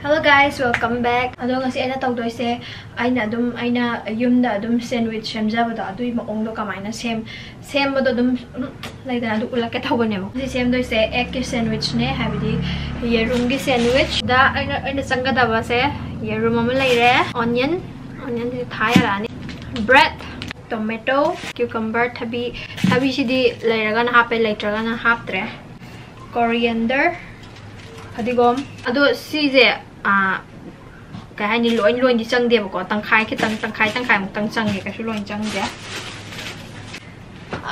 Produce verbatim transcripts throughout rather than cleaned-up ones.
Hello guys, welcome back. ꯑꯗꯣ ꯉꯁꯤ ꯑꯩꯅ ꯇꯧꯗꯣꯏꯁꯦ, ꯑꯩꯅ ꯑꯗꯨꯝ, ꯑꯩꯅ ꯌꯨꯝꯗ ꯑꯗꯨꯝ sandwich ꯁꯦꯝꯖꯕꯗꯣ, ꯑꯗꯨꯒꯤ ꯃꯑꯣꯡꯗꯣ ꯀꯃꯥꯏꯅ ꯁꯦꯝ, ꯁꯦꯝꯕꯗꯣ ꯑꯗꯨꯝ, ꯎꯝ, ꯂꯩꯗꯅ, ꯑꯗꯨ ꯎꯠꯂꯛꯀꯦ ꯇꯧꯕꯅꯦꯕ꯫ ꯉꯁꯤ ꯁꯦꯝꯗꯣꯏꯁꯦ egg ꯀꯤ sandwich ꯅꯦ, ꯍꯥꯏꯕꯗꯤ ꯌꯦꯔꯨꯝꯒꯤ sandwich꯫ ꯗ ꯑꯩꯅ, ꯑꯩꯅ ꯆꯪꯒꯗꯕꯁꯦ, ꯌꯦꯔꯨꯝ ꯑꯃ ꯂꯩꯔꯦ, onion, onion ꯁꯤ ꯊꯥ ꯌꯥꯔꯛꯑꯅꯤ, bread, tomato, cucumber, ꯊꯕꯤ, ꯊꯕꯤꯁꯤꯗꯤ ꯂꯩꯔꯒꯅ ꯍꯥꯞꯄꯦ, ꯂꯩꯇ꯭ꯔꯒꯅ ꯍꯥꯞꯇ꯭ꯔꯦ, coriander, ꯐꯗꯤꯒꯣꯝ꯫ ꯑꯗꯣ ꯁꯤꯁꯦ, ꯑꯥ, ꯀꯩ ꯍꯥꯏꯅꯤ, ꯂꯣꯏ, ꯂꯣꯏꯗꯤ ꯆꯪꯗꯦꯕꯀꯣ, ꯇꯪꯈꯥꯏ ꯈꯤꯇꯪ, ꯇꯪꯈꯥꯏ, ꯇꯪꯈꯥꯏꯃꯨꯛꯇꯪ ꯆꯪꯉꯦ, ꯀꯩꯁꯨ ꯂꯣꯏ ꯆꯪꯗꯦ꯫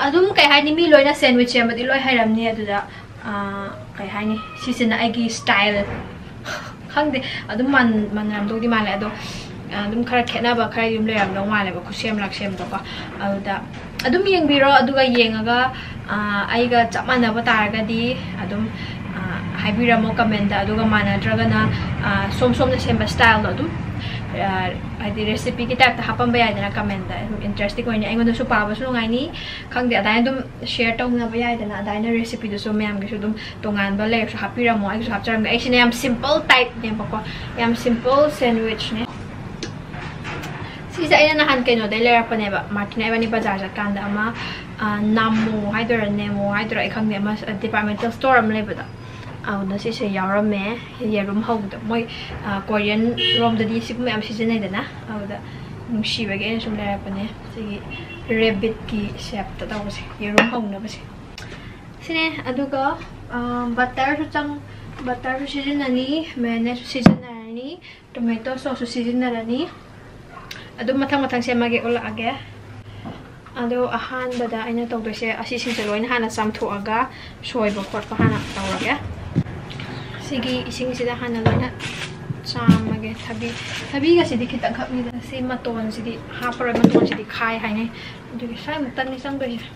ꯑꯗꯨꯝ, ꯀꯩ ꯍꯥꯏꯅꯤ, ꯃꯤ ꯂꯣꯏꯅ sandwich ꯁꯦꯝꯕꯗꯤ ꯂꯣꯏ ꯍꯩꯔꯝꯅꯤ, ꯑꯗꯨꯗ, ꯑꯥ, ꯀꯩ ꯍꯥꯏꯅꯤ, ꯁꯤꯁꯤꯅ ꯑꯩꯒꯤ style꯫ ꯈꯪꯗꯦ, ꯑꯗꯨꯝ ꯃꯥꯟ-, ꯃꯥꯟꯅꯔꯝꯗꯧꯗꯤ ꯃꯥꯜꯂꯦ, ꯑꯗꯣ, ꯑꯥ, ꯑꯗꯨꯝ ꯈꯔ ꯈꯦꯠꯅꯕ ꯈꯔ ꯑꯗꯨꯝ ꯂꯩꯔꯝꯗꯧ ꯃꯥꯜꯂꯦꯕ, ꯈꯨꯠꯁꯦꯝ ꯂꯥꯛꯁꯦꯝꯗꯣꯀꯣ꯫ ꯑꯗꯨꯗ ꯑꯗꯨꯝ ꯌꯦꯡꯕꯤꯔꯣ, ꯑꯗꯨꯒ ꯌꯦꯡꯉꯒ, ꯑꯥ, ꯑꯩꯒ ꯆꯞ ꯃꯥꯟꯅꯕ ꯇꯥꯔꯒꯗꯤ ꯑꯗꯨꯝ, ꯑꯥ, ꯍꯥꯏꯕꯤꯔꯝꯃꯣ comment ꯇ, ꯑꯗꯨꯒ ꯃꯥꯟꯅꯗ꯭ꯔꯒꯅ, ꯑꯥ, ꯁꯣꯝ ꯁꯣꯝꯅ ꯁꯦꯝꯕ style ꯗꯣ ꯑꯗꯨꯝ, ꯑꯥ, ꯍꯥꯏꯗꯤ recipe ꯒꯤ type ꯇ ꯍꯥꯞꯄꯝꯕ ꯌꯥꯏꯗꯅ comment ꯇ, ꯑꯗꯨꯝ interesting ꯑꯣꯏꯅꯤ, ꯑꯩꯉꯣꯟꯗꯁꯨ ꯄꯥꯕꯁꯨ ꯅꯨꯡꯉꯥꯏꯅꯤ꯫ ꯈꯪꯗꯦ, ꯑꯗꯥꯏꯅ ꯑꯗꯨꯝ share ꯇꯧꯅꯕ ꯌꯥꯏꯗꯅ, ꯑꯗꯥꯏꯅ recipe ꯗꯨꯁꯨ ꯃꯌꯥꯝꯒꯤꯁꯨ ꯑꯗꯨꯝ ꯇꯣꯉꯥꯟꯕ ꯂꯩꯔꯁꯨ ꯍꯥꯞꯄꯤꯔꯝꯃꯣ, ꯑꯩꯒꯤꯁꯨ ꯍꯥꯞꯆꯔꯝꯒꯦ꯫ ꯑꯩꯁꯤꯅ ꯌꯥꯝ simple type ꯅꯦꯕꯀꯣ, ꯌꯥꯝ simple sandwich ꯅꯦ꯫ ꯁꯤꯁꯦ ꯑꯩꯅ ꯅꯍꯥꯟ ꯀꯩꯅꯣꯗꯩ ꯂꯩꯔꯛꯄꯅꯦꯕ, ꯃꯥꯔꯇꯤꯅ ꯏꯕꯥꯅꯤ ꯕꯖꯥꯔ ꯆꯠꯀꯥꯟꯗ ꯑꯃ, ꯑ, ꯅꯥꯃꯣ ꯍꯥꯏꯗꯣꯏꯔꯥ, ꯅꯦꯃꯣ ꯍꯥꯏꯗꯣꯏꯔꯥ, ꯑꯩ ꯈꯪꯗꯦ, ꯑꯃ departmental store ꯑꯃ ꯂꯩꯕꯗꯣ, ꯑꯗꯨꯗ ꯁꯤꯁꯦ ꯌꯥꯎꯔꯝꯃꯦ, ꯌꯦꯔꯨꯝ ꯍꯧꯕꯗꯣ꯫ ꯃꯣꯏ, ꯑ, Korean ꯔꯣꯝꯗꯗꯤ ꯁꯤꯒꯨꯝꯕ ꯌꯥꯝ ꯁꯤꯖꯤꯟꯅꯩꯗꯅ, ꯑꯗꯨꯗ ꯅꯨꯡꯁꯤꯕꯒꯤ ꯑꯩꯅ ꯁꯨꯝ ꯂꯩꯔꯛꯄꯅꯦ꯫ ꯁꯤꯒꯤ rabbit ꯀꯤ shape ꯇ ꯇꯧꯕꯁꯦ, ꯌꯦꯔꯨꯝ ꯍꯧꯅꯕꯁꯦ꯫ ꯁꯤꯅꯦ, ꯑꯗꯨꯒ, ꯑ, butter ꯁꯨ ꯆꯪ-, butter ꯁꯨ ꯁꯤꯖꯤꯟꯅꯅꯤ, mayonnaise ꯁꯨ ꯁꯤꯖꯤꯟꯅꯔꯅꯤ, tomato sauce ꯁꯨ ꯁꯤꯖꯤꯟꯅꯔꯅꯤ꯫ ꯑꯗꯨꯝ ꯃꯊꯪ ꯃꯊꯪ ꯁꯦꯝꯃꯒꯦ, ꯎꯠꯂꯛꯑꯒꯦ꯫ ꯑꯗꯣ ꯑꯍꯥꯟꯕꯗ ꯑꯩꯅ ꯇꯧꯗꯣꯏꯁꯦ, ꯑꯁꯤꯁꯤꯡꯁꯦ ꯂꯣꯏꯅ ꯍꯥꯟꯅ ꯆꯥꯝꯊꯣꯛꯑꯒ ꯁꯣꯏꯕ ꯈꯣꯠꯄ ꯍꯥꯟꯅ ꯇꯧꯔꯒꯦ꯫ ꯁꯤꯒꯤ ꯏꯁꯤꯡꯁꯤꯗ ꯍꯥꯟꯅ ꯂꯣꯏꯅ ꯆꯥꯝꯃꯒꯦ꯫ ꯊꯕꯤ, ꯊꯕꯤꯒꯁꯤꯗꯤ ꯈꯤꯇꯪꯈꯛꯅꯤꯗ꯫ ꯁꯤ ꯃꯇꯣꯟꯁꯤꯗꯤ ꯍꯥꯞꯄꯔꯣꯏ, ꯃꯇꯣꯟꯁꯤꯗꯤ ꯈꯥꯏ ꯍꯥꯏꯅꯩ꯫ ꯑꯗꯨꯒꯤ ꯁ꯭ꯋꯥꯏꯃꯨꯛꯇꯪꯅꯤ ꯆꯪꯗꯣꯏꯁꯦ꯫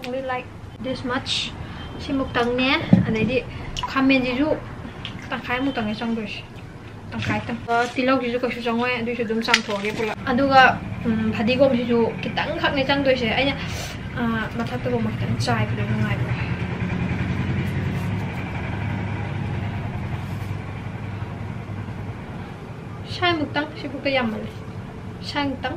Only like this much꯫ ꯁꯤꯃꯨꯛꯇꯪꯅꯦ꯫ ꯑꯗꯩꯗꯤ ꯈꯥꯃꯦꯟꯁꯤꯁꯨ ꯇꯪꯈꯥꯏꯃꯨꯛꯇꯪꯅꯦ ꯆꯪꯗꯣꯏꯁꯦ꯫ ꯇꯪꯈꯥꯏꯇꯪ꯫ ꯑꯗꯨꯒ ꯇꯤꯜꯍꯧꯁꯤꯁꯨ ꯀꯩꯁꯨ ꯆꯪꯉꯣꯏ, ꯑꯗꯨꯏꯁꯨ ꯑꯗꯨꯝ ꯆꯥꯝꯊꯣꯛꯑꯒꯦ ꯄꯨꯂꯞ꯫ ꯑꯗꯨꯒ, ꯎꯝ, ꯐꯗꯤꯒꯣꯝꯁꯤꯁꯨ ꯈꯤꯇꯪꯈꯛꯅꯦ ꯆꯪꯗꯣꯏꯁꯦ꯫ ꯑꯩꯅ, ꯑ, ꯃꯊꯛꯇꯒꯨꯝꯕ ꯈꯤꯇꯪ ꯆꯥꯏꯕꯗꯣ ꯅꯨꯡꯉꯥꯏꯕ꯫ ꯁꯥꯏꯃꯨꯛꯇꯪ, ꯁꯤꯕꯨꯛꯇ ꯌꯥꯝꯃꯜꯂꯦ꯫ ꯁꯥꯏꯃꯨꯛꯇꯪ꯫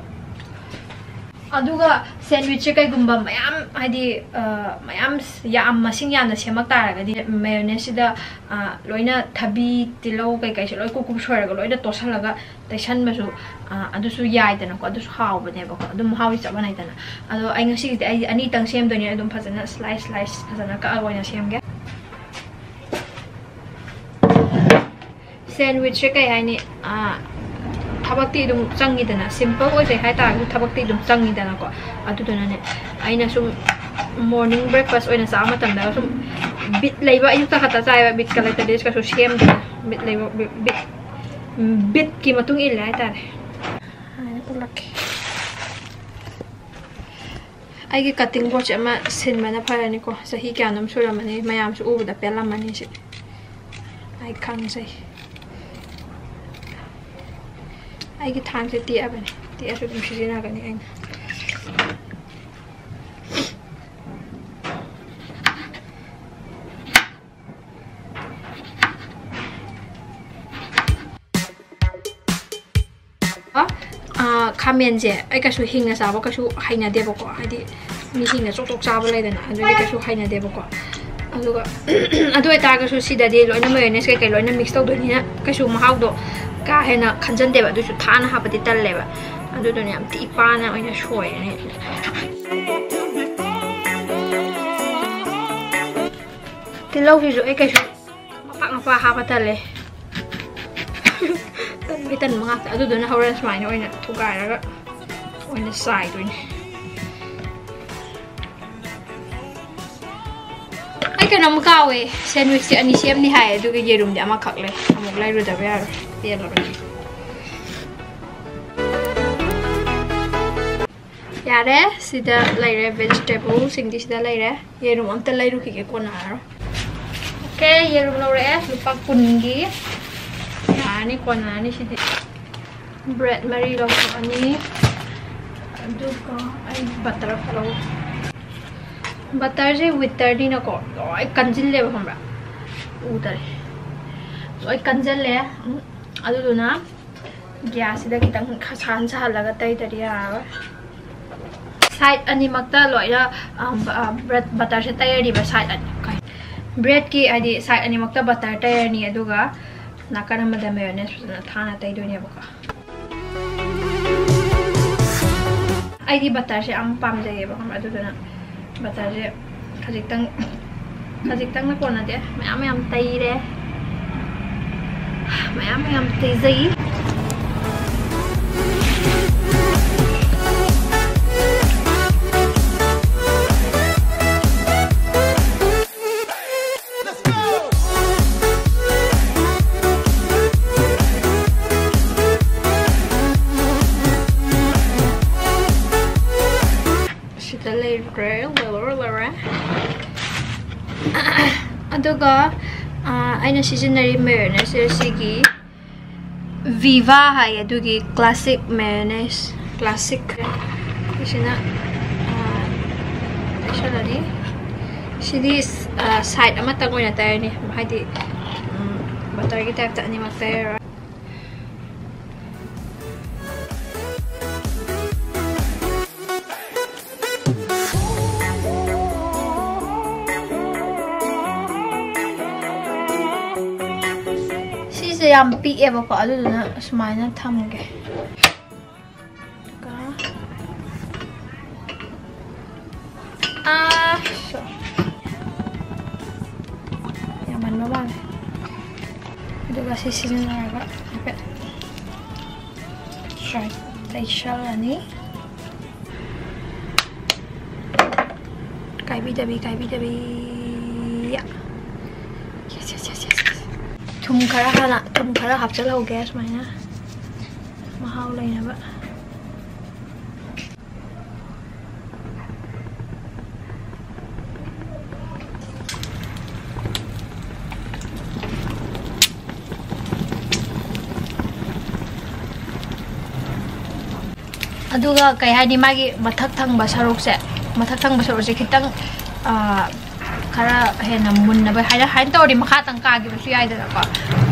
ꯑꯗꯨꯒ ꯁꯦꯟꯋꯤꯆꯁꯦ ꯀꯩꯒꯨꯝꯕ ꯃꯌꯥꯝ, ꯍꯥꯏꯗꯤ, ꯑ, ꯃꯌꯥꯝ ꯌꯥꯝ, ꯃꯁꯤꯡ ꯌꯥꯝꯅ ꯁꯦꯝꯃꯛ ꯇꯥꯔꯒꯗꯤ, ꯃꯥꯌꯣꯅꯦꯁꯁꯤꯗ, ꯑ, ꯂꯣꯏꯅ ꯊꯕꯤ, ꯇꯤꯜꯍꯧ ꯀꯩꯀꯩꯁꯦ ꯂꯣꯏ ꯀꯨꯞ ꯀꯨꯞ ꯁꯣꯏꯔꯒ ꯂꯣꯏꯅ ꯇꯣꯠꯁꯜꯂꯒ ꯇꯩꯁꯟꯕꯁꯨ, ꯑ, ꯑꯗꯨꯁꯨ ꯌꯥꯏꯗꯅꯀꯣ꯫ ꯑꯗꯨꯁꯨ ꯍꯥꯎꯕꯅꯦꯕꯀꯣ꯫ ꯑꯗꯨꯝ ꯃꯍꯥꯎꯗꯤ ꯆꯞ ꯃꯥꯟꯅꯩꯗꯅ꯫ ꯑꯗꯣ ꯑꯩ ꯉꯁꯤꯒꯤꯗꯤ ꯑꯩ ꯑꯅꯤꯇꯪ ꯁꯦꯝꯗꯣꯏꯅꯦ꯫ ꯑꯗꯨꯝ ꯐꯖꯅ slice slice ꯐꯖꯅ ꯀꯛꯑꯒ ꯑꯣꯏꯅ ꯁꯦꯝꯒꯦ꯫ ꯁꯦꯟꯋꯤꯆꯁꯦ ꯀꯩ ꯍꯥꯏꯅꯤ? ꯑ, ꯊꯕꯛꯇꯤ ꯑꯗꯨꯝ ꯆꯪꯉꯤꯗꯅ, simple ꯑꯣꯏꯖꯩ ꯍꯥꯏꯇꯥꯔꯒꯁꯨ ꯊꯕꯛꯇꯤ ꯑꯗꯨꯝ ꯆꯪꯉꯤꯗꯅꯀꯣ꯫ ꯑꯗꯨꯗꯨꯅꯅꯦ, ꯑꯩꯅ ꯁꯨꯝ morning breakfast ꯑꯣꯏꯅ ꯆꯥꯕ ꯃꯇꯝꯗ ꯁꯨꯝ ꯕꯤꯠ ꯂꯩꯕ ꯑꯌꯨꯛꯇ ꯈꯛꯇ ꯆꯥꯏꯕ, ꯕꯤꯠꯀ ꯂꯩꯇꯗꯤ ꯀꯩꯁꯨ ꯁꯦꯝꯗꯦ꯫ ꯕꯤꯠ ꯂꯩꯕ, ꯕꯤꯠ, ꯕꯤꯠ, ꯎꯝ, ꯕꯤꯠꯀꯤ ꯃꯇꯨꯡ ꯏꯜꯂꯦ ꯍꯥꯏꯇꯥꯔꯦ꯫ ꯑꯗꯨꯃꯥꯏꯅ ꯎꯠꯂꯛꯀꯦ꯫ ꯑꯩꯒꯤ cutting boardꯁꯦ ꯑꯃ ꯁꯤꯟꯕꯅ ꯐꯔꯅꯤꯀꯣ꯫ ꯆꯍꯤ ꯀꯌꯥꯅꯣꯝ ꯁꯨꯔꯝꯃꯅꯤ, ꯃꯌꯥꯝꯁꯨ ꯎꯕꯗ ꯄꯦꯜꯂꯝꯃꯅꯤ ꯁꯤ꯫ ꯑꯩ ꯈꯪꯖꯩ꯫ ꯑꯩꯒꯤ ꯊꯥꯡꯁꯦ ꯇꯦꯛꯑꯕꯅꯦ, ꯇꯦꯛꯑꯁꯨ ꯑꯗꯨꯝ ꯁꯤꯖꯤꯟꯅꯒꯅꯤ ꯑꯩꯅ꯫ ꯑ, ꯈꯥꯃꯦꯟꯁꯦ ꯑꯩ ꯀꯩꯁꯨ ꯍꯤꯡꯅ ꯆꯥꯕ ꯀꯩꯁꯨ ꯍꯩꯅꯗꯦꯕꯀꯣ, ꯍꯥꯏꯗꯤ ꯃꯤ ꯍꯤꯡꯅ ꯆꯣꯛ ꯆꯣꯛ ꯆꯥꯕ ꯂꯩꯗꯅ, ꯑꯗꯨꯗꯤ ꯀꯩꯁꯨ ꯍꯩꯅꯗꯦꯕꯀꯣ꯫ ꯑꯗꯨꯒ ꯑꯗꯨ ꯑꯣꯏꯇꯥꯔꯒꯁꯨ ꯁꯤꯗꯗꯤ ꯂꯣꯏꯅ mayonnaise ꯀꯩꯀꯩ ꯂꯣꯏꯅ mix ꯇꯧꯗꯣꯏꯅꯤꯅ ꯀꯩꯁꯨ ꯃꯍꯥꯎꯗꯣ ꯀꯥ ꯍꯦꯟꯅ ꯈꯟꯖꯟꯗꯦꯕ꯫ ꯑꯗꯨꯁꯨ ꯊꯥꯅ ꯍꯥꯞꯄꯗꯤ ꯇꯜꯂꯦꯕ꯫ ꯑꯗꯨꯗꯨꯅ ꯌꯥꯝ ꯊꯤ ꯄꯥꯅ ꯑꯣꯏꯅ ꯁꯣꯏꯔꯅꯤ꯫ ꯇꯤꯜꯍꯧꯁꯤꯁꯨ ꯑꯩ ꯀꯩꯁꯨ ꯃꯄꯥꯛ ꯃꯄꯥꯛ ꯍꯥꯞꯄ ꯇꯜꯂꯦ꯫ ꯇꯟꯕꯩ ꯇꯟꯕ ꯉꯥꯛꯇ꯫ ꯑꯗꯨꯗꯨꯅ ꯍꯣꯔꯦꯟ ꯁꯨꯃꯥꯏꯅ ꯑꯣꯏꯅ ꯊꯨꯒꯥꯏꯔꯒ ꯑꯣꯏꯅ ꯆꯥꯏꯗꯣꯏꯅꯦ꯫ ꯑꯩ ꯀꯩꯅꯣꯝ ꯀꯥꯎꯋꯦ, sandwichꯁꯦ ꯑꯅꯤ ꯁꯦꯝꯅꯤ ꯍꯥꯏ, ꯑꯗꯨꯒ ꯌꯦꯔꯨꯝꯗꯤ ꯑꯃꯈꯛ ꯂꯩ꯫ ꯑꯃꯨꯛ ꯂꯩꯔꯨꯗꯕ ꯌꯥꯔꯣꯏ, ꯄꯦꯜꯂꯕꯅꯤ꯫ ꯌꯥꯔꯦ, ꯁꯤꯗ ꯂꯩꯔꯦ, vegetableꯁꯤꯡꯗꯤ ꯁꯤꯗ ꯂꯩꯔꯦ꯫ ꯌꯦꯔꯨꯝ ꯑꯝꯇ ꯂꯩꯔꯨꯈꯤꯒꯦ, ꯀꯣꯟꯅꯔꯔꯣꯏ꯫ Okay, ꯌꯦꯔꯨꯝ ꯂꯧꯔꯛꯑꯦ, ꯂꯨꯄꯥ ꯀꯨꯟꯒꯤ꯫ ꯌꯥꯔꯅꯤ, ꯀꯣꯟꯅꯔꯅꯤ ꯁꯤꯗꯤ꯫ Bread ꯃꯔꯤ ꯂꯧꯊꯣꯛꯑꯅꯤ꯫ ꯑꯗꯨꯒ ꯑꯩ butter ꯈꯔ ꯂꯧ-, butterꯁꯦ wheatꯅꯤꯅꯀꯣ ꯂꯣꯏ ꯀꯟꯁꯤꯜꯂꯦꯕ, ꯈꯪꯕ꯭ꯔꯥ? ꯎꯗꯔꯦ꯫ ꯂꯣꯏ ꯀꯟꯁꯤꯜꯂꯦ꯫ ꯎꯝ, ꯑꯗꯨꯗꯨꯅ ꯒ꯭ꯌꯥꯁꯁꯤꯗ ꯈꯤꯇꯪ ꯁꯥꯍꯟ ꯁꯥꯍꯜꯂꯒ ꯇꯩꯗ꯭ꯔꯗꯤ ꯌꯥꯔꯔꯣꯏ꯫ ꯁꯥꯏꯠ ꯑꯅꯤꯃꯛꯇ ꯂꯣꯏꯅ ꯕꯇꯔꯁꯦ ꯇꯩꯔꯅꯤꯕ꯫ ꯁꯥꯏꯠ ꯑꯅꯤ, ꯕ꯭ꯔꯦꯗꯀꯤ ꯍꯥꯏꯗꯤ ꯁꯥꯏꯠ ꯑꯅꯤꯃꯛꯇ ꯕꯇꯔ ꯇꯩꯔꯅꯤ, ꯑꯗꯨꯒ ꯅꯥꯀꯟ ꯑꯃꯗ ꯃꯦꯌꯣꯅꯦꯁ ꯐꯖꯅ ꯊꯥꯅ ꯇꯩꯗꯣꯏꯅꯦꯕꯀꯣ꯫ ꯑꯩꯗꯤ ꯕꯇꯔꯁꯦ ꯌꯥꯝ ꯄꯥꯝꯖꯩꯌꯦꯕ, ꯈꯪꯕ꯭ꯔꯥ? ꯑꯗꯨꯗꯨꯅ ꯕꯇꯔꯁꯦ ꯈꯖꯤꯛꯇꯪ, ꯈꯖꯤꯛꯇꯪꯅ ꯀꯣꯟꯅꯗꯦ, ꯃꯌꯥꯝ ꯃꯌꯥꯝ ꯇꯩꯔꯦ, ꯃꯌꯥꯝ ꯃꯌꯥꯝ ꯇꯩꯖꯩ꯫ ꯁꯤꯗ ꯂꯩꯈ꯭ꯔꯦ, ꯂꯣꯏꯔꯦ, ꯂꯣꯏꯔꯦ꯫ ꯑꯗꯨꯒ ꯑꯩꯅ ꯁꯤꯖꯤꯟꯅꯔꯤ ꯃꯦꯌꯣꯅꯦꯁꯁꯦ ꯁꯤꯒꯤ ꯚꯤꯚꯥ ꯍꯥꯏ, ꯑꯗꯨꯒꯤ ꯀ꯭ꯂꯥꯁꯤꯛ ꯃꯦꯌꯣꯅꯦꯁ, ꯀ꯭ꯂꯥꯁꯤꯛ꯫ ꯁꯤꯅ ꯇꯩꯁꯜꯂꯅꯤ꯫ ꯁꯤꯗꯤ ꯁꯥꯏꯠ ꯑꯃꯇꯪ ꯑꯣꯏꯅ ꯇꯩꯔꯅꯤ, ꯍꯥꯏꯗꯤ ꯕꯇꯔꯒꯤ ꯇꯥꯏꯞꯇ ꯑꯅꯤꯃꯛ ꯇꯩꯔꯔꯣꯏ꯫ ꯁꯤꯁꯦ ꯌꯥꯝ ꯄꯤꯛꯑꯦꯕꯀꯣ, ꯑꯗꯨꯗꯨꯅ ꯁꯨꯃꯥꯏꯅ ꯊꯝꯒꯦ꯫ ꯑꯥ, so꯫ ꯌꯥꯝꯃꯟꯕ ꯃꯥꯜꯂꯦ꯫ ꯑꯗꯨꯒ ꯁꯤ ꯁꯤꯖꯤꯟꯅꯔꯒ ꯍꯥꯏꯐꯦꯠ ꯇꯩꯁꯜꯂꯅꯤ꯫ ꯀꯥꯏꯕꯤꯗꯕꯤ, ꯀꯥꯏꯕꯤꯗꯕꯤ꯫ Yes, yes, yes, yes, yes. ꯊꯨꯝ ꯈꯔ ꯍꯥꯟꯅ, ꯊꯨꯝ ꯈꯔ ꯍꯥꯞꯆꯤꯜꯍꯧꯒꯦ ꯁꯨꯃꯥꯏꯅ꯫ ꯃꯍꯥꯎ ꯂꯩꯅꯕ꯫ ꯑꯗꯨꯒ ꯀꯩ ꯍꯥꯏꯅꯤ, ꯃꯥꯒꯤ ꯃꯊꯛ ꯊꯪꯕ ꯁꯔꯨꯛꯁꯦ, ꯃꯊꯛ ꯊꯪꯕ ꯁꯔꯨꯛꯁꯦ ꯈꯤꯇꯪ, ꯑ, ꯈꯔ ꯍꯦꯟꯅ ꯃꯨꯟꯅꯕ ꯍꯥꯏꯅ, ꯍꯥꯏꯅ ꯇꯧꯔꯗꯤ ꯃꯈꯥ ꯇꯪ ꯀꯥꯈꯤꯕꯁꯨ ꯌꯥꯏꯗꯅꯀꯣ꯫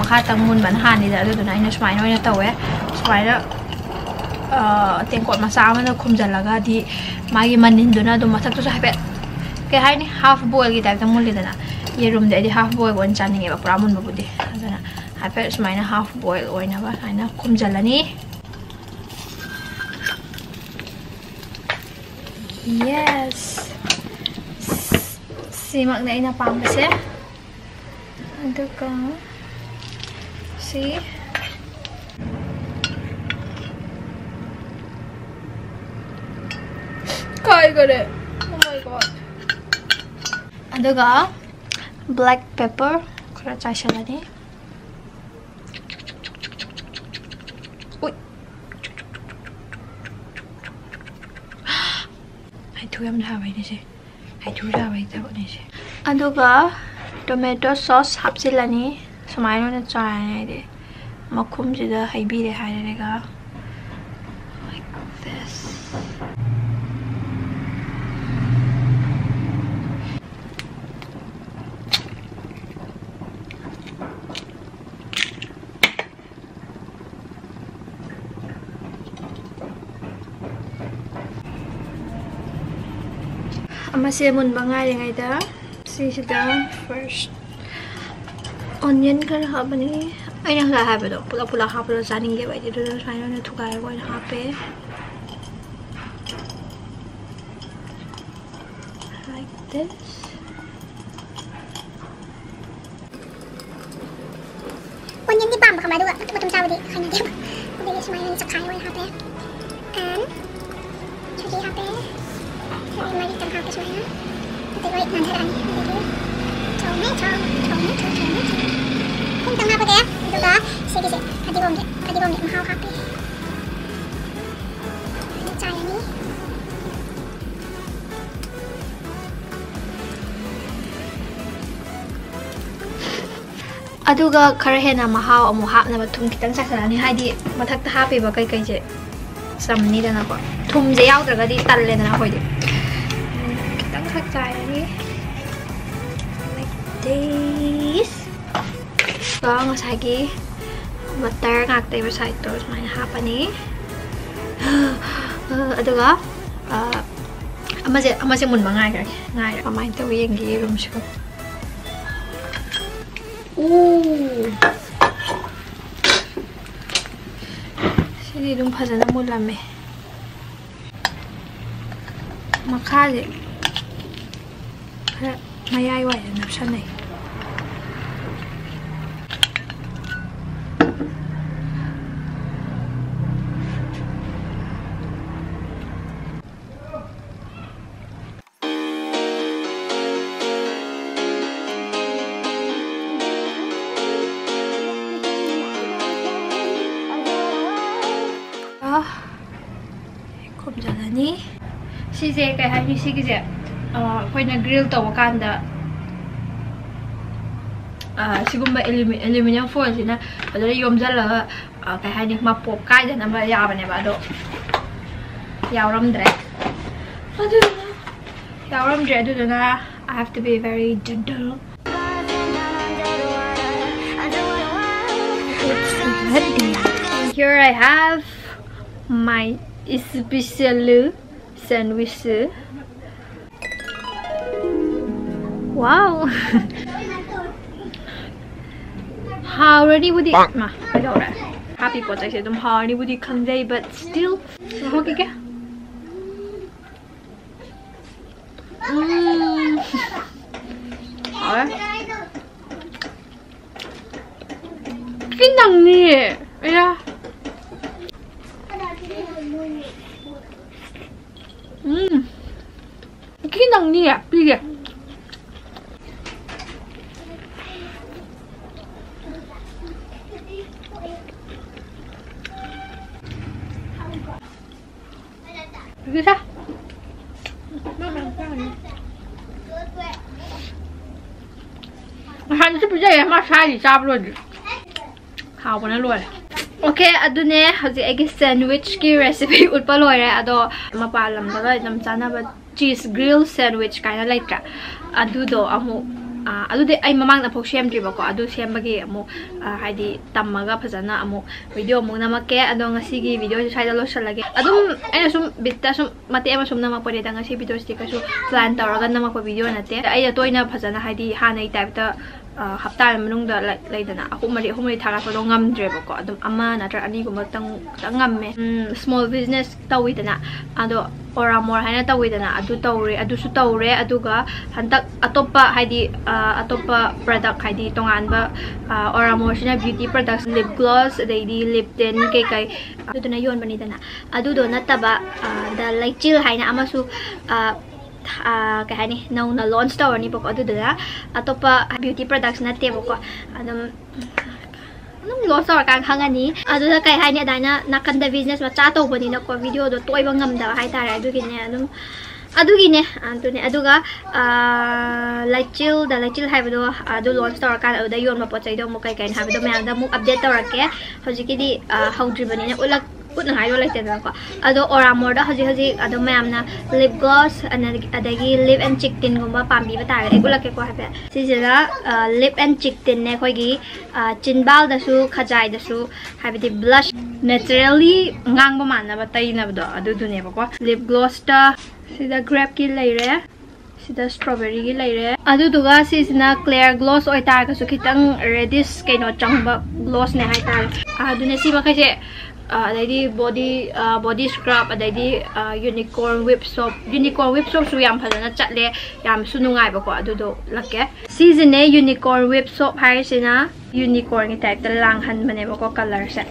ꯃꯈꯥꯇꯪ ꯃꯨꯟꯕꯅ ꯍꯥꯟꯅꯤꯗ, ꯑꯗꯨꯗꯨꯅ ꯑꯩꯅ ꯁꯨꯃꯥꯏꯅ ꯑꯣꯏꯅ ꯇꯧꯋꯦ꯫ ꯁꯨꯃꯥꯏꯅ, ꯑ, ꯇꯦꯡꯀꯣꯠ ꯃꯆꯥ ꯑꯃꯅ ꯈꯨꯝꯖꯤꯜꯂꯒꯗꯤ ꯃꯥꯒꯤ ꯃꯅꯤꯟꯗꯨꯅ ꯑꯗꯨꯝ ꯃꯊꯛꯇꯨꯁꯨ ꯍꯥꯏꯐꯦꯠ, ꯀꯩ ꯍꯥꯏꯅꯤ, half boilꯒꯤ typeꯇ ꯃꯨꯜꯂꯤꯗꯅ꯫ ꯌꯦꯔꯨꯝꯗꯤ ꯑꯩꯗꯤ half boil ꯑꯣꯏꯅ ꯆꯥꯅꯤꯡꯉꯦꯕ, ꯄꯨꯔꯥ ꯃꯨꯟꯕꯕꯨꯗꯤ꯫ ꯑꯗꯨꯅ ꯍꯥꯏꯐꯦꯠ ꯁꯨꯃꯥꯏꯅ half boil ꯑꯣꯏꯅꯕ ꯁꯨꯃꯥꯏꯅ ꯈꯨꯝꯖꯤꯜꯂꯅꯤ꯫ Yes, ꯁꯤꯃꯛꯅꯦ ꯑꯩꯅ ꯄꯥꯝꯕꯁꯦ꯫ ꯑꯗꯨꯒ ꯁꯤ ꯀꯥꯏꯈꯔꯦ꯫ Oh my God. ꯑꯗꯨꯒ black pepper ꯈꯔ ꯆꯥꯏꯁꯤꯜꯂꯅꯤ꯫ ꯎꯏ꯫ ꯍꯩꯊꯨ ꯌꯥꯝ ꯁꯥꯕꯩꯅꯦ ꯁꯦ꯫ ꯍꯩꯊꯨ ꯁꯥꯕꯩ ꯊꯕꯛꯅꯦ ꯁꯦ꯫ ꯑꯗꯨꯒ tomato sauce ꯍꯥꯞꯆꯤꯜꯂꯅꯤ꯫ ꯁꯨꯃꯥꯏꯅ ꯑꯣꯏꯅ ꯆꯥꯏꯔꯅꯤ ꯑꯩꯗꯤ꯫ ꯃꯈꯨꯝꯁꯤꯗ ꯍꯩꯕꯤꯔꯦ ꯍꯥꯏꯔꯦꯒ, like this. ꯑꯃꯁꯦ ꯃꯨꯟꯕ ꯉꯥꯏꯔꯤꯉꯩꯗ ꯁꯤꯁꯤꯗ first onion ꯈꯔ ꯍꯥꯞꯄꯅꯤ꯫ ꯑꯩꯅ ꯉꯁꯥꯏ ꯍꯥꯏꯕꯗꯣ ꯄꯨꯂꯞ ꯄꯨꯂꯞ ꯍꯥꯞꯄꯗꯣ ꯆꯥꯅꯤꯡꯗꯦꯕ ꯑꯩꯗꯤ, ꯑꯗꯨꯅ ꯁꯨꯃꯥꯏꯅ ꯑꯣꯏꯅ ꯊꯨꯒꯥꯏꯔꯒ ꯑꯣꯏꯅ ꯍꯥꯞꯄꯦ꯫ Like this. Onionꯗꯤ ꯄꯥꯝꯕ ꯈꯪꯕ꯭ꯔꯥ, ꯑꯗꯨꯒ ꯃꯇꯨꯝ ꯃꯇꯨꯝ ꯆꯥꯕꯗꯤ ꯍꯩꯅꯗꯦꯕ꯫ ꯑꯗꯨꯒꯤ ꯁꯨꯃꯥꯏꯅ ꯑꯣꯏꯅ ꯆꯞꯈꯥꯏꯔ ꯑꯣꯏꯅ ꯍꯥꯞꯄꯦ꯫ And ꯁꯣꯏꯗꯤ ꯍꯥꯞꯄꯦ꯫ ꯁꯣꯏꯗꯤ ꯃꯔꯤꯇꯪ ꯍꯥꯞꯄꯦ ꯁꯨꯃꯥꯏꯅ꯫ ꯑꯗꯨꯒ ꯂꯣꯏ ꯅꯥꯟꯊꯔꯛꯑꯅꯤ꯫ ꯑꯗꯒꯤ ꯊꯣꯡꯉꯦ, ꯊꯣꯡ-, ꯊꯣꯡꯉꯦ, ꯊꯣꯡ-, ꯊꯣꯡꯉꯦ, ꯊꯣꯡꯉꯦ꯫ ꯊꯨꯝꯇꯪ ꯍꯥꯞꯄꯒꯦ꯫ ꯑꯗꯨꯒ ꯁꯤꯒꯤꯁꯦ ꯐꯗꯤꯒꯣꯝꯁꯦ, ꯐꯗꯤꯒꯣꯝꯒꯤ ꯃꯍꯥꯎ ꯍꯥꯞꯄꯦ꯫ ꯆꯥꯏꯔꯅꯤ꯫ ꯑꯗꯨꯒ ꯈꯔ ꯍꯦꯟꯅ ꯃꯍꯥꯎ ꯑꯃꯨꯛ ꯍꯥꯞꯅꯕ ꯊꯨꯝ ꯈꯤꯇꯪ ꯆꯥꯏꯁꯤꯜꯂꯅꯤ, ꯍꯥꯏꯗꯤ ꯃꯊꯛꯇ ꯍꯥꯞꯄꯤꯕ ꯀꯩꯀꯩꯁꯦ ꯆꯝꯅꯤꯗꯅꯀꯣ꯫ ꯊꯨꯝꯁꯦ ꯌꯥꯎꯗ꯭ꯔꯒꯗꯤ ꯇꯜꯂꯦꯗꯅ ꯑꯩꯈꯣꯏꯗꯤ꯫ ꯈꯤꯇꯪꯈꯛ ꯆꯥꯏꯔꯅꯤ꯫ Like this. ꯉꯁꯥꯏꯒꯤ ꯕꯇꯔ ꯉꯥꯛꯇꯩꯕ ꯁꯥꯏꯠꯇꯣ ꯁꯨꯃꯥꯏꯅ ꯍꯥꯞꯄꯅꯤ꯫ ꯑꯗꯨꯒ ꯑ, ꯑꯃꯁꯦ ꯑꯃꯁꯦ ꯃꯨꯟꯕ ꯉꯥꯏꯈ꯭ꯔꯒꯦ꯫ ꯉꯥꯏꯔꯦ, ꯀꯃꯥꯏꯅ ꯇꯧꯋꯤ ꯌꯦꯡꯒꯦ ꯌꯦꯔꯨꯝꯁꯤꯕꯨ꯫ ꯎ ꯁꯤꯗꯤ ꯑꯗꯨꯝ ꯐꯖꯅ ꯃꯨꯜꯂꯝꯃꯦ꯫ ꯃꯈꯥꯁꯦ ꯈꯔ ꯃꯌꯥꯏ ꯋꯥꯏꯗ ꯅꯞꯁꯟꯅꯩ꯫ ꯈꯨꯝꯖꯤꯜꯂꯅꯤ꯫ ꯁꯤꯁꯦ ꯀꯩ ꯍꯥꯏꯅꯤ, ꯁꯤꯒꯤꯁꯦ ꯑ, ꯑꯩꯈꯣꯏꯅ ꯒ꯭ꯔꯤꯜ ꯇꯧꯕ ꯀꯥꯟꯗ ꯑ, ꯁꯤꯒꯨꯝꯕ ꯑꯦꯂꯨꯃꯤꯅꯤꯌꯝ ꯐꯣꯏꯜꯁꯤꯅ ꯐꯖꯅ ꯌꯣꯝꯁꯤꯜꯂꯒ ꯑ, ꯀꯩ ꯍꯥꯏꯅꯤ, ꯃꯄꯣꯞ ꯀꯥꯏꯗꯅꯕ ꯌꯥꯕꯅꯦꯕ꯫ ꯑꯗꯣ ꯌꯥꯎꯔꯝꯗ꯭ꯔꯦ꯫ ꯑꯗꯨꯗꯨꯅ ꯌꯥꯎꯔꯝꯗ꯭ꯔꯦ꯫ ꯑꯗꯨꯗꯨꯅ I have to be very gentle. It's ready. And here I have my special sandwich. Wow. ꯍꯥꯎꯔꯅꯤꯕꯨꯗꯤ꯫ ꯃꯥ, ꯀꯩꯗꯧꯔꯦ? ꯍꯥꯞꯄꯤ ꯄꯣꯠ ꯆꯩꯁꯦ ꯑꯗꯨꯝ ꯍꯥꯎꯔꯅꯤꯕꯨꯗꯤ ꯈꯪꯖꯩ, but still. ꯃꯍꯥꯎ ꯀꯩꯀꯩ? ꯎꯝ. ꯍꯥꯎꯔꯦ꯫ ꯈꯤꯇꯪꯅꯤꯌꯦ꯫ ꯑꯌꯥ꯫ ꯎꯝ. ꯈꯤꯇꯪꯅꯤꯌꯦ꯫ ꯄꯤꯒꯦ꯫ ꯄꯤꯒꯦ ꯁꯦ꯫ ꯉꯁꯥꯏꯗꯁꯨ ꯄꯤꯖꯩꯌꯦ, ꯃꯥ ꯁꯥꯏꯔꯤ, ꯆꯥꯕ ꯂꯣꯏꯗ꯭ꯔꯤ꯫ ꯍꯥꯎꯕꯅ ꯂꯣꯏꯔꯦ꯫ ꯑꯣꯀꯦ, ꯑꯗꯨꯅꯦ ꯍꯧꯖꯤꯛ ꯑꯩꯒꯤ ꯁꯦꯟꯋꯤꯆꯀꯤ ꯔꯦꯁꯤꯄꯤ ꯎꯠꯄ ꯂꯣꯏꯔꯦ꯫ ꯑꯗꯣ ꯃꯄꯥꯟ ꯂꯝꯗꯒ ꯑꯗꯨꯝ ꯆꯥꯅꯕ ꯆꯤꯁ ꯒ꯭ꯔꯤꯜ ꯁꯦꯟꯋꯤꯆ ꯀꯥꯏꯅ ꯂꯩꯇ꯭ꯔꯥ? ꯑꯗꯨꯗꯣ ꯑꯃꯨꯛ ꯑꯗꯨꯗꯤ ꯑꯩ ꯃꯃꯥꯡꯗ ꯑꯃꯨꯛ ꯁꯦꯝꯗ꯭ꯔꯤꯕꯀꯣ꯫ ꯑꯗꯨ ꯁꯦꯝꯕꯒꯤ ꯑꯃꯨꯛ ꯍꯥꯏꯗꯤ ꯇꯝꯃꯒ ꯐꯖꯅ ꯑꯃꯨꯛ ꯚꯤꯗꯤꯑꯣ ꯑꯃꯨꯛ ꯅꯝꯃꯛꯀꯦ꯫ ꯑꯗꯣ ꯉꯁꯤꯒꯤ ꯚꯤꯗꯤꯑꯣꯁꯦ ꯁ꯭ꯋꯥꯏꯗ ꯂꯣꯏꯁꯤꯜꯂꯒꯦ꯫ ꯑꯗꯨꯝ ꯑꯩꯅ ꯁꯨꯝ ꯕꯤꯠꯇ ꯁꯨꯝ ꯃꯇꯦꯛ ꯑꯃ ꯁꯨꯝ ꯅꯝꯃꯛꯄꯅꯤꯗ꯫ ꯉꯁꯤ ꯚꯤꯗꯤꯑꯣꯁꯤꯗꯤ ꯀꯩꯁꯨ ꯄ꯭ꯂꯥꯟ ꯇꯧꯔꯒ ꯅꯝꯃꯛꯄ ꯚꯤꯗꯤꯑꯣ ꯅꯠꯇꯦ꯫ ꯑꯩꯅ ꯇꯣꯏꯅ ꯐꯖꯅ ꯍꯥꯏꯗꯤ ꯍꯥꯟꯅꯒꯤ ꯇꯥꯏꯞꯇ ꯍꯞꯇꯥ ꯑꯃꯒꯤ ꯃꯅꯨꯡꯗ ꯂꯩꯗꯅ ꯑꯍꯨꯝ ꯃꯔꯤ ꯑꯍꯨꯝ ꯃꯔꯤ ꯊꯥꯒꯠꯄꯗꯣ ꯉꯝꯗ꯭ꯔꯦꯕꯀꯣ꯫ ꯑꯗꯨꯝ ꯑꯃ ꯅꯠꯇ꯭ꯔ ꯑꯅꯤꯒꯨꯝꯕ ꯈꯤꯇꯪ ꯉꯝꯃꯦ꯫ ꯁ꯭ꯃꯣꯜ ꯕꯤꯖꯤꯅꯦꯁ ꯇꯧꯋꯤꯗꯅ, ꯑꯗꯣ ꯑꯣꯔꯥꯃꯣꯔ ꯍꯥꯏꯅ ꯇꯧꯋꯤꯗꯅ, ꯑꯗꯨ ꯇꯧꯔꯦ꯫ ꯑꯗꯨꯁꯨ ꯇꯧꯔꯦ꯫ ꯑꯗꯨꯒ ꯍꯟꯗꯛ ꯑꯇꯣꯞꯄ ꯍꯥꯏꯗꯤ ꯑꯇꯣꯞꯄ ꯄ꯭ꯔꯗꯛ ꯍꯥꯏꯗꯤ ꯇꯣꯉꯥꯟꯕ ꯑꯣꯔꯥꯃꯣꯔꯁꯤꯅ ꯕ꯭ꯌꯨꯇꯤ ꯄ꯭ꯔꯗꯛꯁ, ꯂꯤꯞ ꯒ꯭ꯂꯣꯁ, ꯑꯗꯩꯗꯤ ꯂꯤꯞ ꯇꯤꯟ ꯀꯩꯀꯩ ꯑꯗꯨꯗꯨꯅ ꯌꯣꯟꯕꯅꯤꯗꯅ꯫ ꯑꯗꯨꯗꯣ ꯅꯠꯇꯕ ꯗ ꯂꯩꯆꯤꯜ ꯍꯥꯏꯅ ꯑꯃꯁꯨ ꯀꯩ ꯍꯥꯏꯅꯤ, ꯅꯧꯅ ꯂꯣꯟꯆ ꯇꯧꯔꯅꯤꯕꯀꯣ꯫ ꯑꯗꯨꯗꯨꯅ ꯑꯇꯣꯞꯄ ꯕ꯭ꯌꯨꯇꯤ ꯄ꯭ꯔꯗꯛꯁ ꯅꯠꯇꯦꯕꯀꯣ꯫ ꯑꯗꯨꯝ ꯑꯗꯨꯝ ꯂꯣꯟꯆ ꯇꯧꯔꯀꯥꯟꯗ ꯈꯪꯉꯅꯤ꯫ ꯑꯗꯨꯗ ꯀꯩ ꯍꯥꯏꯅꯤ, ꯑꯗꯨꯃꯥꯏꯅ ꯅꯥꯀꯟꯗ ꯕꯤꯖꯤꯅꯦꯁ ꯃꯆꯥ ꯇꯧꯕꯅꯤꯅꯀꯣ, ꯚꯤꯗꯤꯑꯣꯗꯣ ꯇꯣꯏꯕ ꯉꯝꯗꯕ ꯍꯥꯏꯇꯥꯔꯦ꯫ ꯑꯗꯨꯒꯤꯅꯦ ꯑꯗꯨꯝ ꯑꯗꯨꯒꯤꯅꯦ ꯑꯗꯨꯅꯦ ꯑꯗꯨꯒ ꯂꯩꯆꯤꯜꯗ ꯂꯩꯆꯤꯜ ꯍꯥꯏꯕꯗꯣ ꯑꯗꯨ ꯂꯣꯟꯆ ꯇꯧꯔꯀꯥꯟꯗ ꯑꯗꯨꯗ ꯌꯣꯟꯕ ꯄꯣꯠ ꯆꯩꯗꯣ ꯑꯃꯨꯛ ꯀꯩ ꯀꯩꯅꯣ ꯍꯥꯏꯕꯗꯣ ꯃꯌꯥꯝꯗ ꯑꯃꯨꯛ ꯑꯞꯗꯦꯠ ꯇꯧꯔꯛꯀꯦ꯫ ꯍꯧꯖꯤꯛꯀꯤꯗꯤ ꯍꯧꯗ꯭ꯔꯤꯕꯅꯤꯅ ꯎꯠꯂꯛ ꯎꯠꯅꯉꯥꯏꯗꯣ ꯂꯩꯇꯦꯗꯅꯀꯣ꯫ ꯑꯗꯣ ꯑꯣꯔꯥꯃꯣꯔꯗ ꯍꯧꯖꯤꯛ ꯍꯧꯖꯤꯛ ꯑꯗꯨꯝ ꯃꯌꯥꯝꯅ ꯂꯤꯞ ꯒ꯭ꯂꯣꯁ ꯑꯗꯒꯤ ꯂꯤꯞ ꯑꯦꯟ ꯆꯤꯛ ꯇꯤꯟꯒꯨꯝꯕ ꯄꯥꯝꯕꯤꯕ ꯇꯥꯔꯒꯗꯤ ꯑꯩ ꯎꯠꯂꯛꯀꯦꯀꯣ ꯍꯥꯏꯐꯦꯠ꯫ ꯁꯤꯁꯤꯗ ꯂꯤꯞ ꯑꯦꯟ ꯆꯤꯛ ꯇꯤꯟꯅꯦ ꯑꯩꯈꯣꯏꯒꯤ꯫ ꯆꯤꯟꯕꯥꯜꯗꯁꯨ ꯈꯖꯥꯏꯗꯁꯨ ꯍꯥꯏꯕꯗꯤ ꯕ꯭ꯂꯁ ꯅꯦꯆꯔꯦꯜꯂꯤ ꯉꯥꯡꯕ ꯃꯥꯟꯅꯕ ꯇꯩꯅꯕꯗꯣ ꯑꯗꯨꯗꯨꯅꯦꯕꯀꯣ꯫ ꯂꯤꯞ ꯒ꯭ꯂꯣꯁꯇ ꯁꯤꯗ ꯒ꯭ꯔꯦꯞꯀꯤ ꯂꯩꯔꯦ, ꯁꯤꯗ ꯁ꯭ꯇ꯭ꯔꯣꯕꯦꯔꯤꯒꯤ ꯂꯩꯔꯦ꯫ ꯑꯗꯨꯗꯨꯒ ꯁꯤꯁꯤꯅ ꯀ꯭ꯂꯤꯌꯥꯔ ꯒ꯭ꯂꯣꯁ ꯑꯣꯏꯇꯥꯔꯒꯁꯨ ꯈꯤꯇꯪ ꯔꯦꯗꯤꯁ ꯀꯩꯅꯣ ꯆꯪꯕ ꯒ꯭ꯂꯣꯁꯅꯦ ꯍꯥꯏꯇꯥꯔꯦ꯫ ꯑꯗꯨꯅꯦ ꯁꯤ ꯃꯈꯩꯁꯦ ꯑꯗꯩꯗꯤ ꯕꯣꯗꯤ ꯕꯣꯗꯤ ꯁ꯭ꯀ꯭ꯔꯕ, ꯑꯗꯩꯗꯤ ꯌꯨꯅꯤꯀꯣꯔꯟ ꯋꯤꯞ ꯁꯣꯞ꯫ ꯌꯨꯅꯤꯀꯣꯔꯟ ꯋꯤꯞ ꯁꯣꯞꯁꯨ ꯌꯥꯝ ꯐꯖꯅ ꯆꯠꯂꯦ, ꯌꯥꯝꯁꯨ ꯅꯨꯡꯉꯥꯏꯕꯀꯣ꯫ ꯑꯗꯨꯗꯣ ꯎꯠꯂꯛꯀꯦ꯫ ꯁꯤꯁꯤꯅꯦ ꯌꯨꯅꯤꯀꯣꯔꯟ ꯋꯤꯞ ꯁꯣꯞ ꯍꯥꯏꯔꯤꯁꯤꯅ꯫ ꯌꯨꯅꯤꯀꯣꯔꯟꯒꯤ ꯇꯥꯏꯞꯇ ꯂꯥꯡꯍꯟꯕꯅꯦꯕꯀꯣ ꯀꯂꯔꯁꯦ꯫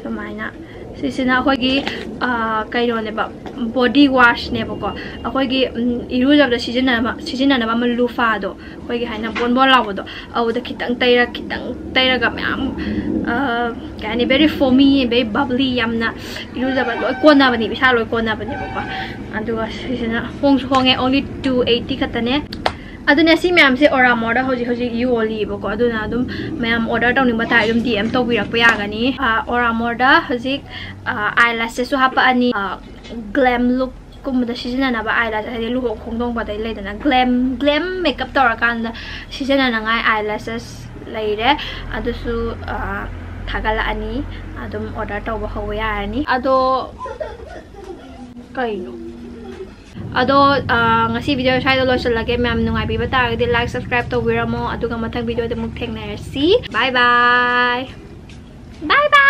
ꯁꯨꯃꯥꯏꯅ ꯁꯤꯁꯤꯅ ꯑꯩꯈꯣꯏꯒꯤ ꯀꯩꯅꯣꯅꯦꯕ, ꯕꯣꯗꯤ ꯋꯥꯁꯅꯦꯕꯀꯣ꯫ ꯑꯩꯈꯣꯏꯒꯤ ꯏꯔꯨꯖꯕꯗ ꯁꯤꯖꯤꯟꯅꯕ ꯁꯤꯖꯤꯟꯅꯅꯕ ꯑꯃ ꯂꯨꯐꯥꯗꯣ, ꯑꯩꯈꯣꯏꯒꯤ ꯍꯥꯏꯅ ꯕꯣꯟ ꯕꯣꯟ ꯂꯥꯎꯕꯗꯣ, ꯑꯗꯨꯗ ꯈꯤꯇꯪ ꯇꯩꯔ ꯈꯤꯇꯪ ꯇꯩꯔꯒ ꯃꯌꯥꯝ ꯀꯩ ꯍꯥꯏꯅꯤ, very foamy, very bubbly, ꯌꯥꯝꯅ ꯏꯔꯨꯖꯕ ꯂꯣꯏ ꯀꯣꯟꯅꯕꯅꯤ, ꯏꯁꯥ ꯂꯣꯏ ꯀꯣꯟꯅꯕꯅꯦꯕꯀꯣ꯫ ꯑꯗꯨꯒ ꯁꯤꯁꯤꯅ ꯍꯣꯡꯁꯨ ꯍꯣꯡꯉꯦ, only two eighty ꯈꯛꯇꯅꯦ꯫ ꯑꯗꯨꯅꯦ ꯁꯤ ꯃꯌꯥꯝꯁꯦ ꯑꯣꯔꯥꯃꯣꯔꯗ ꯍꯧꯖꯤꯛ ꯍꯧꯖꯤꯛ ꯌꯣꯜꯂꯤꯕꯀꯣ꯫ ꯑꯗꯨꯅ ꯑꯗꯨꯝ ꯃꯌꯥꯝ ꯑꯣꯔꯗꯔ ꯇꯧꯅꯤꯡꯕ ꯇꯥꯔꯗꯤ ꯑꯗꯨꯝ ꯗꯤ ꯑꯦꯝ ꯇꯧꯕꯤꯔꯛꯄ ꯌꯥꯒꯅꯤ꯫ ꯑꯣꯔꯥꯃꯣꯔꯗ ꯍꯧꯖꯤꯛ ꯑꯥꯏ ꯂꯦꯁꯦꯁꯁꯨ ꯍꯥꯞꯄꯛꯑꯅꯤ꯫ ꯒ꯭ꯂꯦꯝ ꯂꯨꯛ ꯀꯨꯝꯕꯗ ꯁꯤꯖꯤꯟꯅꯅꯕ eye lashes, ꯍꯥꯏꯗꯤ ꯂꯨꯍꯣꯡ ꯈꯣꯡꯗꯣꯡꯕꯗ ꯂꯩꯗꯅ glam glam makeup ꯇꯧꯔꯀꯥꯟꯗ ꯁꯤꯖꯤꯟꯅꯅꯉꯥꯏ eye lashes ꯂꯩꯔꯦ꯫ ꯑꯗꯨꯁꯨ ꯑ, ꯊꯥꯒꯠꯂꯛꯑꯅꯤ꯫ ꯑꯗꯨꯝ order ꯇꯧꯕ ꯍꯧꯕ ꯌꯥꯔꯅꯤ꯫ ꯑꯗꯣ ꯀꯩꯅꯣ? ꯑꯗꯣ ꯑ, ꯉꯁꯤ video ꯁ꯭ꯋꯥꯏꯗ ꯂꯣꯏꯁꯤꯜꯂꯒꯦ꯫ ꯃꯌꯥꯝ ꯅꯨꯡꯉꯥꯏꯕꯤꯕ ꯇꯥꯔꯒꯗꯤ like, subscribe ꯇꯧꯕꯤꯔꯝꯃꯣ꯫ ꯑꯗꯨꯒ ꯃꯊꯪ videoꯗ ꯑꯃꯨꯛ ꯊꯦꯡꯅꯔꯁꯤ꯫ Bye bye. Bye bye.